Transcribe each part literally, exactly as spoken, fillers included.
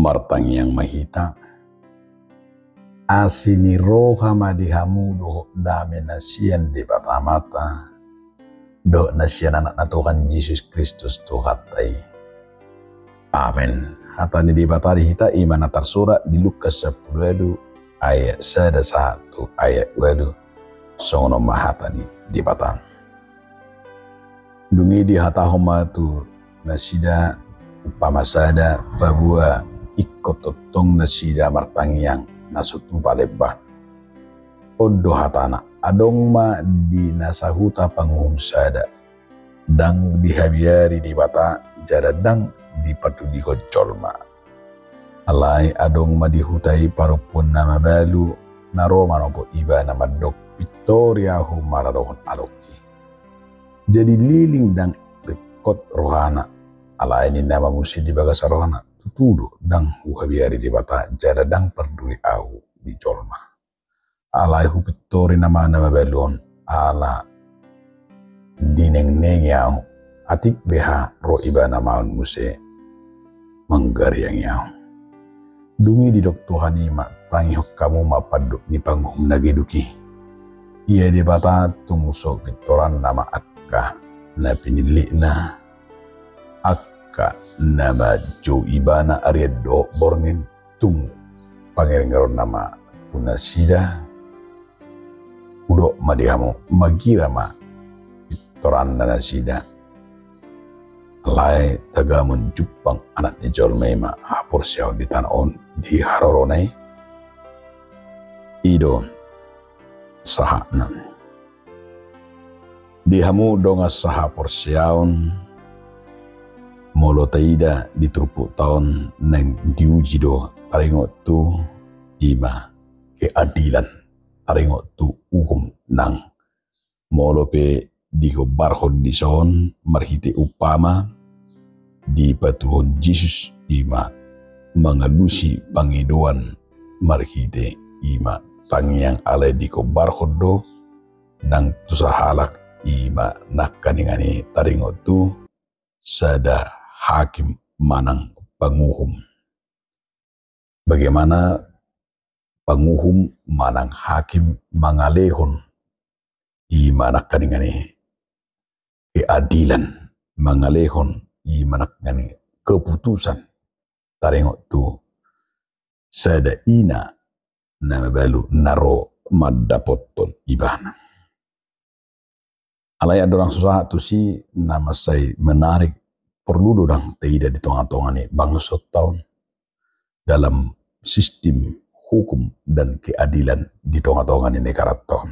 Martangiang ma hita. Asi ni roha ma di hamu dohot dame na sian Debata Amanta, dohot na sian Anakna Tuhan Jesus Kristus Tuhanta i. Amen. Hata ni Debata di hita i ma na tarsurat di Lukas sampulu ualu ayat sada sahat tu ayat ualu. Songon on ma hata ni Debata. Dung i dihatahon ma tu nasida umpama sada paboa ingkon tongtong nasida martangiang na so tupa lemba. On do hatana, adong ma di na sahuta panguhum sada, ndang dihabiari Debata jala ndang dipatulihon jolma. Alai adong ma di huta i parompuan na mabalu, na ro manopot ibana mandok, pintori ahu maradophon alongki. Jadi leleng ndang ringkot rohana, alai ninna ma muse di bagasan rohana, tutu do ndang huhabiari Debata jala ndang parduli ahu di jolma. Alai hupintori nama na mabalu on, ala dinengnengi ahu, atik beha ro ibana maon muse manggariangi ahu. Dung i didok Tuhan i ma, tangihon hamu ma pandok ni panguhum na geduk i. Ia Debata tung so pintoranna ma angka na pinillitna, angka na manjou ibana arian dohot borngin, tung pangerengeronna ma tu nasida. Hudok ma di hamu, magira ma pintoranna nasida. Alai tagamon jumpang Anak ni jolma i ma haporseaon di tano on di harorona i. I do sahatna. Di hamu dongan sahaporseaon, molo taida di turpukta on naeng diuji do taringot tu i ma keadilan, taringot tu uhum nang. Molo pe digombarhon dison marhite umpama, dipatuduhon Jesus i ma mangalusi pangidoan marhite i ma tangiang, alai digombarhon do nang tu sahalak i ma nangkaningan i taringot tu sada hakim manang panguhum. Bagaimana panguhum manang hakim mangalehon i ma nangkaningan i keadilan, mangalehon i ma nangkaningan i keputusan taringot tu sada ina na mabalu na ro mandapothon ibana. Alai andorang so sahat tusi, na mansai menarik, porlu do nang taida di tongatonga ni bangsonta on dalam sistem hukum dan keadilan di tongatonga ni negaranta on.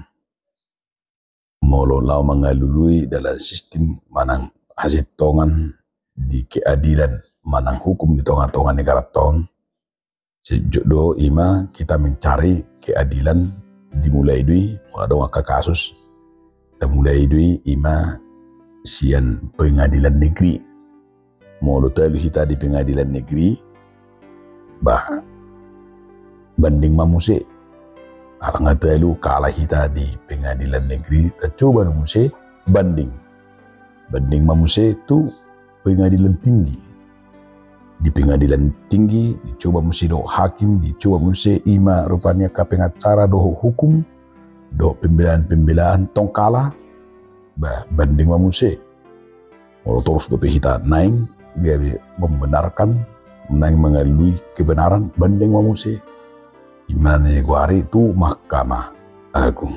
Molo laho mangalului dalam sistem manang hasintongan di keadilan manang hukum di tongatonga ni negaranta on, sejujurna do i ma kita mencari keadilan, dimulai do i molo adong angka kasus, tamulai do i ma sian pengadilan negeri. Molo talu hita di pengadilan negeri, bah, banding ma muse. Ala nga talu kalah hita di pengadilan negeri, tacoba do muse banding. Banding ma muse tu pengadilan tinggi. Di pengadilan tinggi dicoba muse dohot hakim, dicoba muse i ma rupani angka pengacara dohot hukum, dohot pembelaan-pembelaan, tong kalah, bah, banding ma muse. Molo torus dope hita naeng gabe membenarkan, naeng mangalului kebenaran, banding ma muse. I ma na nigoari tu Mahkamah Agung.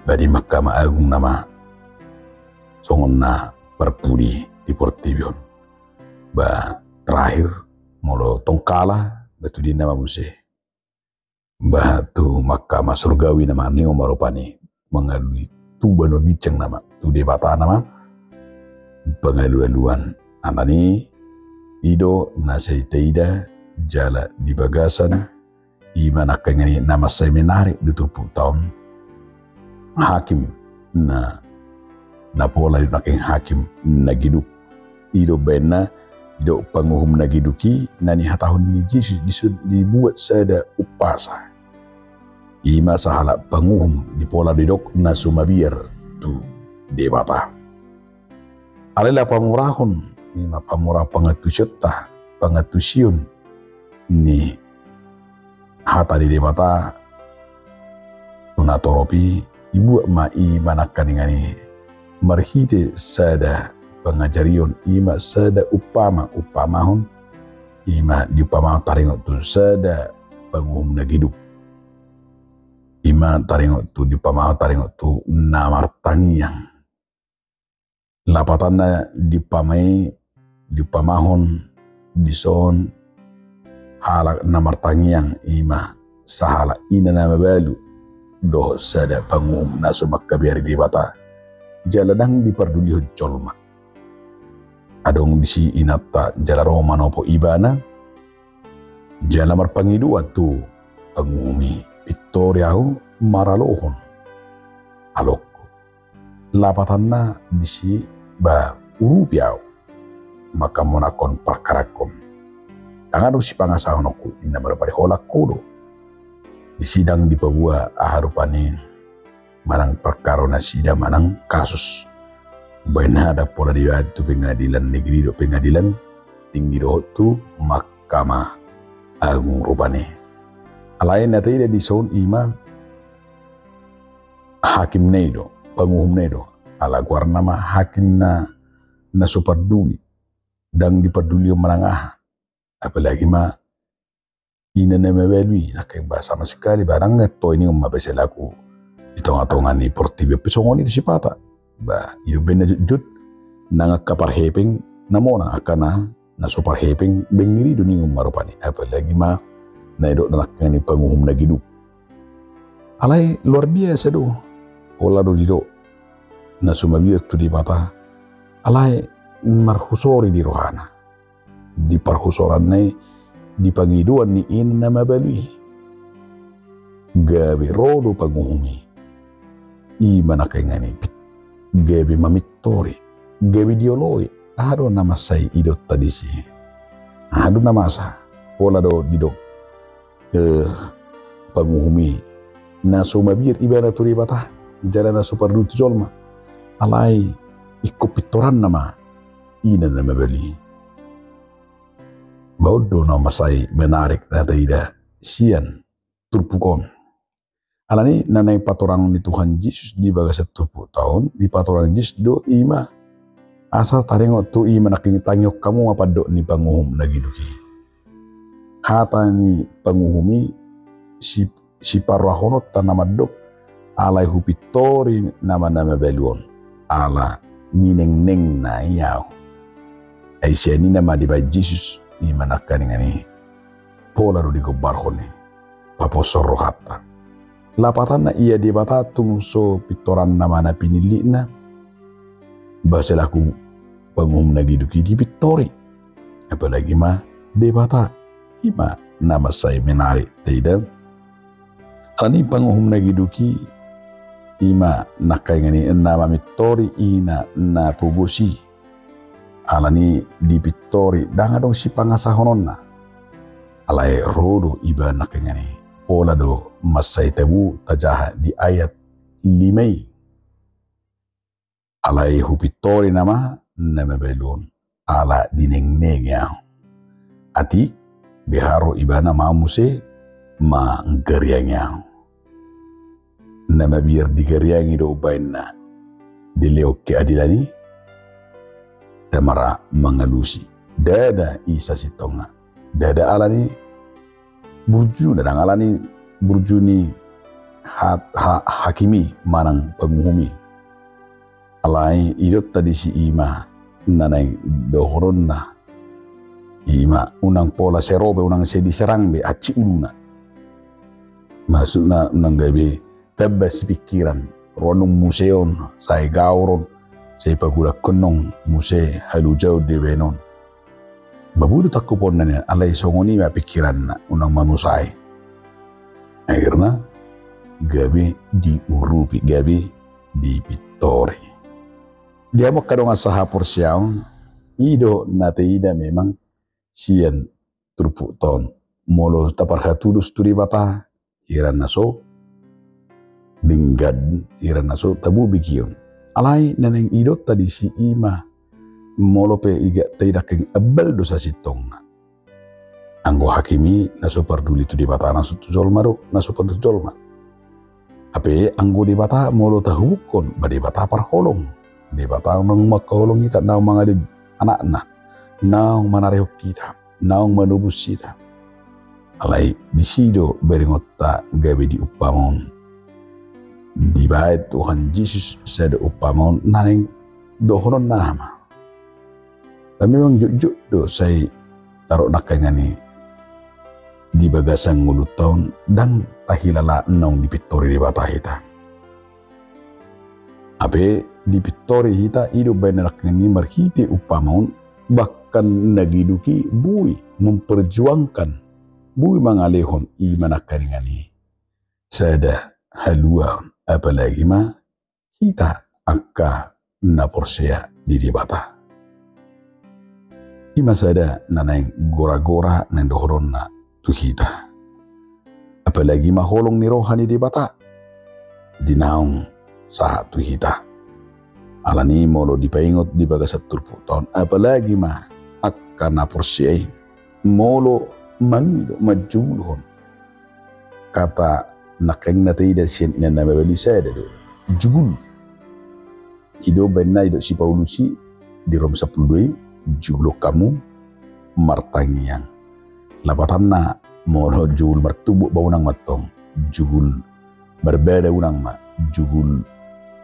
Bah, di Mahkamah Agung nama songon na parpudi di portibi on. Bah, terakhir, molo tong kalah, bah, tu dia nama muse. Bah, tu Mahkamah Surgawi nama, ninna ma rupani, mangalului tu banua ginjang nama, tu Debata nama pangalualuan. Alani i do na sai taida jala di bagasan i ma nangkaningan i na mansai menarik di turpukta on. Hakim na, na pola di nangkaningan hakim na geduk. I do baenna, didok panguhum na geduk i, na nihatahon ni Jesus dison dibuat sada umpasa. I ma sahalak panguhum dipola didok na so mabiar tu Debata. Alai laho pamurahon, i ma pamurahon pangantusionta, pangantusion ni hata ni Debata tu natorop i, dibuat ma i manangkaningan i marhite sada pangajarion, i ma sada umpama, umpamahon, i ma diumpamahon taringot tu sada panguhum na geduk. I ma taringot tu diumpamahon taringot tu na martangiang. Lapatanna diumpamai, diumpamahon dison halak na martangiang, i ma sahalak ina na mabalu dohot sada panguhum na so mangkabiari Debata jala ndang dipardulihon jolma. Adong disi inanta jala ro manopo ibana jala marpangidoan tu panguhum i, pintori ahu maralohon alongku. Lapatanna disi, ba urupi ahu mangkamonanghon parkarangkon. Ndang adong sipangasahononku, inna ma rupani, holan ho do. Disi ndang dipaboa aha rupani manang parkara nasida manang kasus. Baen na ndang pola dibaen tu pengadilan negeri dohot pengadilan tinggi dohot tu Mahkamah Agung rupani. Alai na taida dison i ma hakimna i do, panguhumna i do. Ala goarna ma hakim na, na so parduli, ndang dipardulihon manang aha. Apalagi ma ina na mabalu i, nangkin ba sama sekali ba ndang na toe ningon ma ba selaku di tongatonga ni portibi on pe songon i do sipata. Ba i do umbaen na jotjot, nang angka parhepeng na monang, angka na, na so parhepeng, bengeri do ningon ma rupani. Apalagi ma na didok nangkin i panguhum na geduk. Alai luar biasa do, holan do didok na so mabiar tu Debata, alai marhusori di rohana. Di parhusoranna i, di pangidoan ni ina na mabalu i, gabe ro do panguhum i. I ma nangkaningan i, gabe mamintori, gabe dioloi. Aha do na mansai idaonta disi? Aha do na masa? Pola do didok, eh, panguhum i na so mabiar ibana tu Debata jala na so parduli tu jolma. Alai ingkon pintoranna ma ina na mabalu i. Ba on do na mansai menarik na taida sian turpuk on. Alani na naeng patorangon ni Tuhan Jesus di bagasan turpukta on, dipatorang Jesus do i ma asa taringot tu i ma nangkin, tangihon hamu ma pandok ni panguhum na geduk i. Hata ni panguhum i si, siparrohahononta na mandok, alai hupintori nama na mabalu on, ala ninengnengna i ahu. Ai sian i nama dibaen Jesus i ma nangkaningan i, pola do digombarhon i, paposhon rohanta. Lapatanna ia Debata tung so pintoranna ma na pinillitna, ba selaku panguhum na geduk i dipintori. Apalagi ma Debata, i ma na mansai menarik taida. Alani panguhum na geduk i, i ma nangkaningan i na mamintori ina na pogos i. Alani dipintori ndang adong sipangasahononna. Alai ro do ibana nangkaningan i. Pola do mansai tabo tajaha di ayat lima i. Alai hupintori nama na mabalu on, ala dinengnengi ahu. Atik, beha ro ibana ma muse manggariangi ahu. Na mabiar digariangi do umbaen na dilehon keadilan i, tamara mangalusi. Ndada i sasintongna. Ndada alani burjuna, ndang alani burju ni ha, ha, hakim i manang panguhum i. Alai idaonta disi i ma na naeng dohononna, i ma unang pola sai ro be, unang sai diserang be hansit uluna. Maksudna unang gabe tamba sipingkiran, ro annon muse on, sai gaor on, sai pagodangkon annon muse halojaon dibaen on. Ba boi do tangkuponna nian, alai songon i ma pingkiranna, unang manusai. Akhirna gabe diurupi, gabe dipintori. Di hamu angka dongan sahaporseaon, i do na taida memang sian turpukta on. Molo taparhatudos tu Debata, hira na so denggan, hira na so tabo begeon. Alai na naeng idaonta disi i ma, molo pe i gak taida nangkin, ambal do sasintongna. Anggo hakim i na so parduli tu Debata, na so tu jolma do, na so parduli tu jolma. Hape anggo Debata molo tahubukhon, ba Debata parholong. Debata naung mangkaholongi hita, naung mangalehon anakna, naung manarehon hita, naung manobus hita. Alai disi do berengonta gabe di umpama on. Dibaen Tuhan Jesus sada umpama on na naeng dohononna ma. Memang jotjot do sai taruhon nangkaningan i di bagasan ngolunta on, ndang tahilala naung dipintori Debata hita. Hape dipintori hita i do baen nangkaningan i marhite umpama on, bahkan na geduk i boi memperjuangkan, boi mangalehon, i ma nangkaningan i sada haluaon, apalagi ma hita angka na porsea di Debata. I ma sada na naeng goragora naeng dohononna tu hita. Apalagi ma holong ni roha ni Debata di naung sahat tu hita. Alani molo dipaingot di bagasan turpukta on, apalagi ma angka na porsea i, molo mangido, manjugulhon. Hata nangkaning na taida sian Inang na Mabalu i, sada do jugul. I do baenna didok si Paulus i di Rom sampulu dua i, jugulhon hamu martangiang. Lapatanna molo jugul martumbuk ba unang ma tong, jugul marbada unang ma, jugul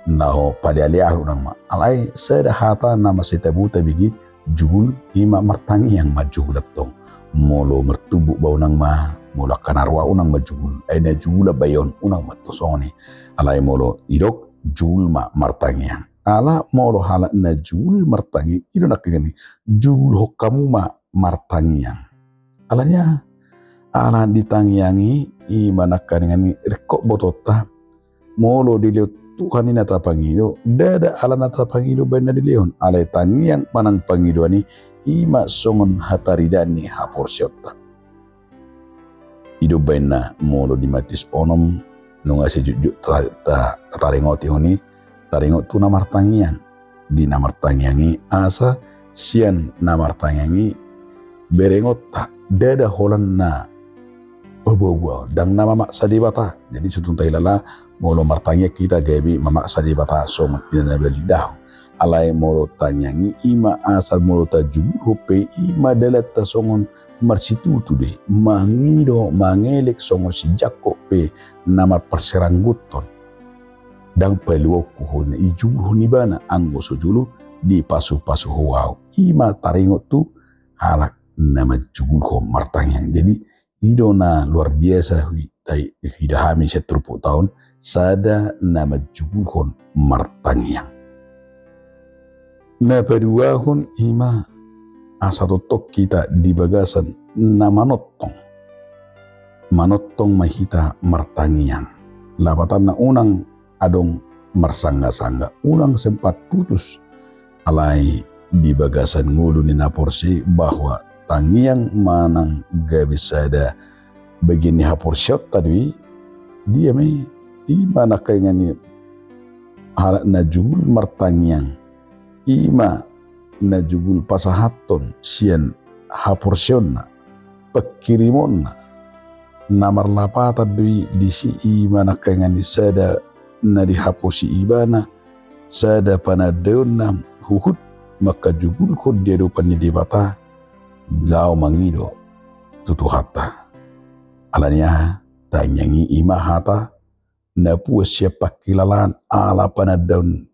na ho palealeahon unang ma. Alai sada hata na mansai taboto tabege, jugul, i ma martangiang ma jugul antong. Molo martumbuk ba unang ma, molo angka na roa unang ma jugul, ai na jugulan ba i on unang ma tong songon i. Alai molo didok jugul ma martangiang. Ala molo halak na jugul martangiang, i do nangkaningan i, jugulhon hamu ma martangiang. Alani aha? Ala di tangiang i, i ma nangkaningan i ringkot botoonta, molo dilehon Tuhan i na tapangido, ndada ala na tapangido baen na dilehon, alai tangiang manang pangidoan i, i ma songon hataridaan ni haporseaonta. I do baenna molo di Matius onom, nunga sai jotjot ta, ta, tataringoti on i, taringot tu na martangiang. Di na martangiang i, asa sian na martangiang i berengonta, ndada holan na paboaboa, ndang na mamaksa Debata. Jadi so tung tahilala molo martangiang hita gabe mamaksa Debata songon Inang na Mabalu i, daong. Alai molo tangiang i, i ma asa molo tajugulhon pe, i ma dalanta songon marsitutu do i, mangido, mangelek songon si Jakkob pe na marparserangguthon. Ndang paluaonku ho, na dijugulhon ibana, anggo so jolo dipasupasu ho ahu. I ma taringot tu halak na manjugulhon martangiang. Jadi i do na luar biasa hu, ta, huida hami sian turpukta on, sada na manjugulhon martangiang. Na paduahon i ma asa tongtong hita di bagasan na manongtong. Manongtong ma hita martangiang. Lapatanna unang adong marsanggasangga, unang sempat putus. Alai di bagasan ngolu ni na porsea i bahwa tangiang manang gabe sada bagian ni haporseaonta do i, dia ma i, i ma nangkaningan i halak na jugul martangiang, i ma na jugul pasahathon sian haporseaonna, pangkirimonna, na marlapatan do i disi, i ma nangkaningan i sada na dihaposi ibana, sada panandaonna huhut mangkajugulhon di adopan ni Debata, laho mangido tu Tuhanta. Alani aha? Tangiang i i ma hata na puas sian pangkilalaan ala panandaon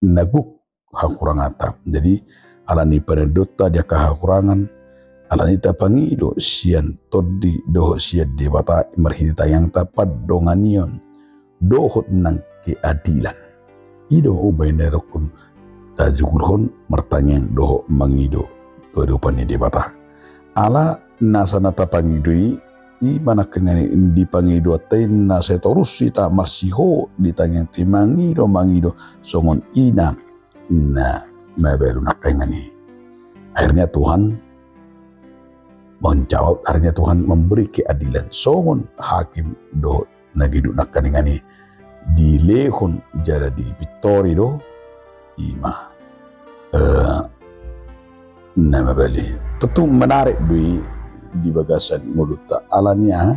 na gok hakuranganta. Jadi, alani panandaonta di angka hakurangan, alani tapangido sian Tondi dohot sian Debata marhite tangiangta pandonganion dohot nang keadilan. I do umbahen na rongkon tajugulhon martangiang dohot mangido tu adopan ni Debata. Ala nasa na tapangido i, i ma nangkaningan i di pangidoanta i na sai torus hita marsihohot di tangiangta i mangido, mangido songon Inang na Mabalu nangkaningan i. Akhirnya Tuhan menjawab, akhirnya Tuhan memberi keadilan songon hakim dohot na geduk nangkaningan i dilehon jala dipintori do, i ma, eh, na Mabalu i. Tentu menarik do i, di bagasan ngolunta. Alani aha?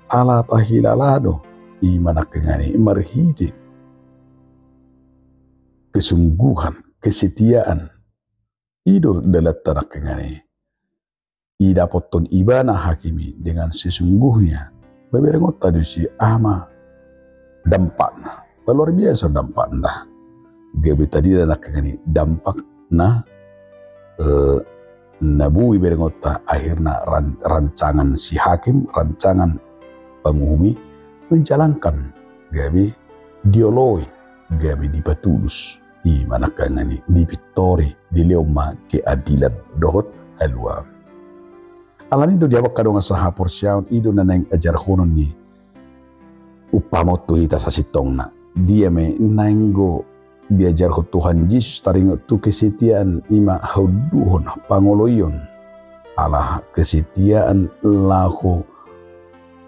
Ala tahilala do i ma nangkiningan i marhite kesungguhan, kesetiaan. I do dalanta nangkiningan i. Idapothon ibana hakim i dengan sesungguhnya. Beberengonta do disi aha ma dampakna. Luar biasa dampakna. Gabe tadila nangkiningan i dampak na, eh, na boi berengonta akhirna ran-, rancangan si hakim, rancangan panguhum i menjalankan, gabe dioloi, gabe dipatulus. I ma nangkiningan i, dipintori, dilehon ma keadilan dohot haluaon. Alani do di hamu angka dongan sahaporseaon, i do na naeng ajarhonon ni umpama on tu hita sasintongna. Dia ma i naeng do diajarhon Tuhan Jesus taringot tu kesetiaan, i ma haunduhon, pangoloion. Ala kesetiaan laho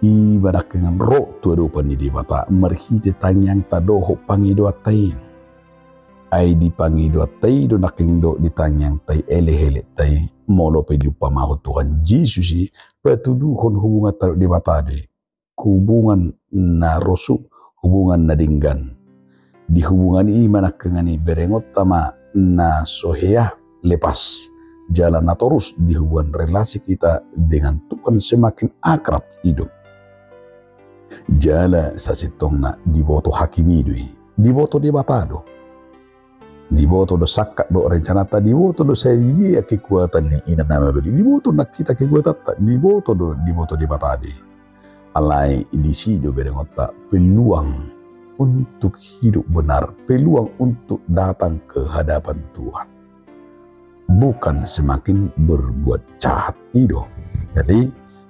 i ma nangkiningan ro tu adopan ni Debata marhite tangiangta dohot pangidoanta i. Ai di pangidoanta i do nangkiningan dohot di tangiangta i, elekelekta i, molo pe diumpamahon Tuhan Jesus i, patuduhon hubunganta dohot Debata do i. Hubungan na rosu, hubungan na denggan. Di hubungan i ma nangkiningan i berengonta ma na so hea lepas. Jala na torus di hubungan relasi kita dengan Tuhan semakin akrab i do. Jala sasintongna diboto hakim i do i. Diboto Debata do. Diboto do sangkap dohot rencananta, diboto do sadia kekuatan ni Inang na Mabalu i, diboto nang hita kekuatanta, diboto do, diboto Debata do i. Alai disi do berengonta peluang untuk hidup benar, peluang untuk datang ke hadapan Tuhan. Bukan semakin berbuat jahat, i do. Jadi,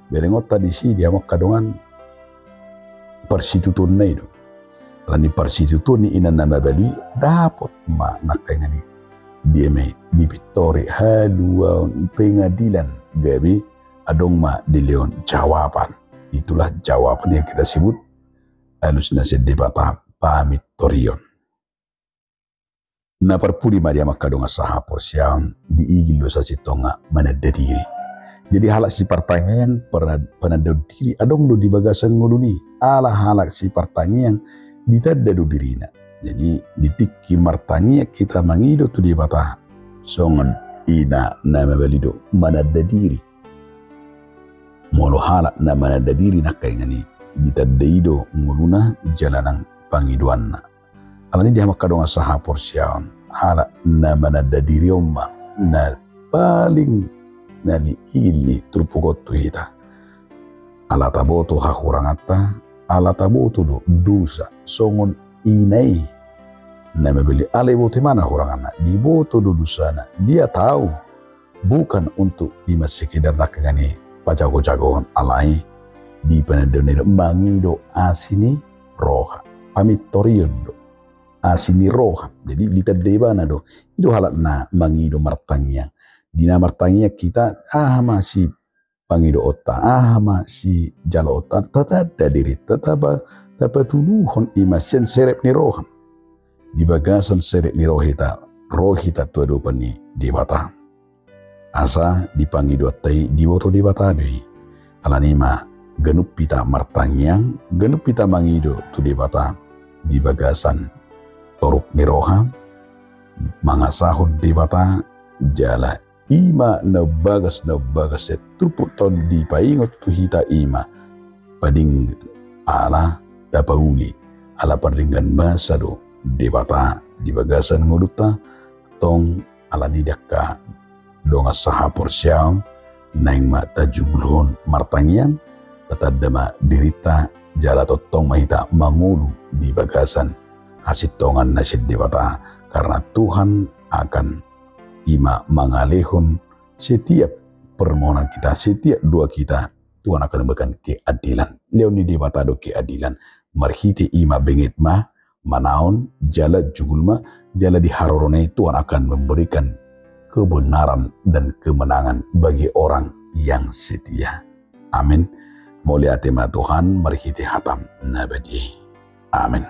berengonta disi di hamu angka dongan, parsitutuonna i do. Alani parsitutuon ni Inang na Mabalu i, dapot ma nangkiningan i. Dia ma i, dipintori haluaon, pengadilan, gabe adong ma dilehon jawaban. Itulah jawaban yang kita sebut alus na sian Debata, pamintorion. Na parpudi ma di hamu angka dongan sahaporseaon, diigil do sasintongna mananda diri. Jadi halak sipartangiang, pana-, panandaon diri adong do di bagasan ngoluna i. Ala halak sipartangiang ditanda do dirina. Jadi di tingki martangiang hita mangido tu Debata, songon Inang na Mabalu i do mananda diri. Molo halak na mananda diri nangkiningan i, ditanda i do ngoluna jala nang pangidoanna. Alani di hamu angka dongan sahaporseaon, halak na mananda diri on ma na paling na niigil ni turpuk on tu hita. Ala taboto hahuranganta, ala taboto do dosa, songon ina i na Mabalu i, ala iboto ibana hahuranganna, diboto do dosana, dia tahu. Bukan untuk i ma sekedar nangkiningan i pajago-jagohon, alai di panandaonna i do mangido asi ni roha. Pamintorion do asi ni roha. Jadi ditanda ibana do. I do halak na mangido martangiang. Di na martangiang hita, aha ma sipangidoonta, aha ma sijaloonta, tatanda dirinta, tapa-, tapatuduhon i ma sian serep ni roha. Di bagasan serep ni roha hita, ro hita tu adopan ni Debata. Asa di pangidoanta i diboto Debata do i. Alani i ma ganup hita martangiang, ganup hita mangido tu Debata di bagasan toruk ni roha, mangasahon Debata, jala i ma na bagas, na bagas sian turpuk on dipaingot tu hita i ma padenggan, ala tapauli, ala pardenggan basa do Debata di bagasan ngolunta, tong. Alani i di angka dongan sahaporseaon, naeng ma tajugulhon martangiang, tatanda ma dirinta, jala tongtong ma hita mangolu di bagasan hasintongan na sian Debata, karena Tuhan akan i ma mangalehon setiap permohonan kita, setiap doa kita, Tuhan akan memberikan keadilan. Lehon ni Debata do keadilan. Marhite i ma benget ma, manaon, jala jugul ma, jala di harorona i Tuhan akan memberikan kebenaran dan kemenangan bagi orang yang setia. Amin. Mauliate ma Tuhan marhite hataM na badia i. Amin.